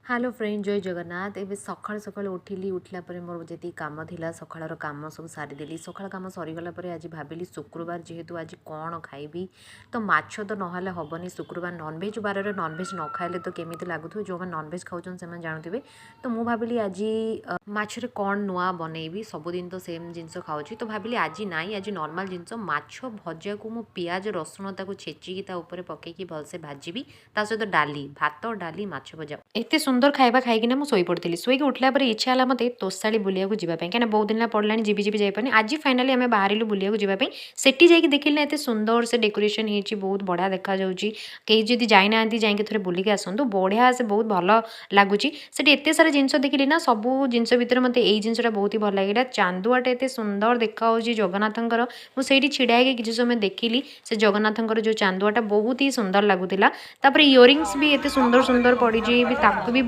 Hello friend, ଜୟ ଜଗନ୍ନାଥ। ଏବେ ସକାଳୁ ସକାଳୁ ଉଠିଲି। ଉଠିଲା ପରେ ମୋର ଯେତିକି କାମ ଥିଲା, ସକାଳର କାମ ସବୁ ସାରିଦେଲି। ସକାଳ କାମ ସରିଗଲା ପରେ ଆଜି ଭାବିଲି, ଶୁକ୍ରବାର ଯେହେତୁ ଆଜି କ'ଣ ଖାଇବି? ତ ମାଛ ତ ନହେଲେ ହେବନି। ଶୁକ୍ରବାର ନନଭେଜ୍ ବାରରେ ନନଭେଜ୍ ନ ଖାଇଲେ ତ କେମିତି ଲାଗୁଥିବ, ଯେଉଁମାନେ ନନଭେଜ୍ ଖାଉଛନ୍ତି ସେମାନେ ଜାଣୁଥିବେ। ତ ମୁଁ ଭାବିଲି ଆଜି ମାଛରେ କ'ଣ ନୂଆ ବନେଇବି? ସବୁଦିନ ତ ସେମ୍ ଜିନିଷ ଖାଉଛି। ତ ଭାବିଲି ଆଜି ନାଇଁ, ଆଜି ନର୍ମାଲ୍ ଜିନିଷ, ମାଛ ଭଜାକୁ ମୁଁ ପିଆଜ ରସୁଣ ତାକୁ ଛେଚିକି ତା ଉପରେ ପକେଇକି ଭଲସେ ଭାଜିବି। ତା ସହିତ ଡାଲି, ଭାତ, ଡାଲି, ମାଛ ଭଜା। ଏତେ ସୁନ୍ଦର ଖାଇବା ଖାଇକିନା ମୁଁ ଶୋଇପଡ଼ିଥିଲି। ଶୋଇକି ଉଠିଲା ପରେ ଇଚ୍ଛା ହେଲା ମୋତେ ତୋଷାଳି ବୁଲିବାକୁ ଯିବା ପାଇଁ, କାହିଁକିନା ବହୁତ ଦିନ ହେଲା ପଡ଼ିଲାଣି, ଯିବି ଯିବି ଯାଇପାରୁନି। ଆଜି ଫାଇନାଲି ଆମେ ବାହାରିଲୁ ବୁଲିବାକୁ ଯିବା ପାଇଁ। ସେଠି ଯାଇକି ଦେଖିଲି ନା, ଏତେ ସୁନ୍ଦର ସେ ଡେକୋରେସନ୍ ହେଇଛି, ବହୁତ ବଢ଼ିଆ ଦେଖାଯାଉଛି। କେହି ଯଦି ଯାଇନାହାନ୍ତି, ଯାଇକି ଥରେ ବୁଲିକି ଆସନ୍ତୁ। ବଢ଼ିଆ ସେ, ବହୁତ ଭଲ ଲାଗୁଛି। ସେଠି ଏତେ ସାରା ଜିନିଷ ଦେଖିଲି ନା, ସବୁ ଜିନିଷ ଭିତରେ ମୋତେ ଏଇ ଜିନିଷଟା ବହୁତ ହି ଭଲ ଲାଗିଲା। ଚାନ୍ଦୁଆଟା ଏତେ ସୁନ୍ଦର ଦେଖାଯାଉଛି ଜଗନ୍ନାଥଙ୍କର। ମୁଁ ସେଇଠି ଛିଡ଼ା ହେଇକି କିଛି ସମୟ ଦେଖିଲି। ସେ ଜଗନ୍ନାଥଙ୍କର ଯେଉଁ ଚାନ୍ଦୁଆଟା ବହୁତ ହି ସୁନ୍ଦର ଲାଗୁଥିଲା। ତାପରେ ଇୟରିଙ୍ଗସ୍ ବି ଏତେ ସୁନ୍ଦର ସୁନ୍ଦର ପଡ଼ିଛି ବି, ତାକୁ ବି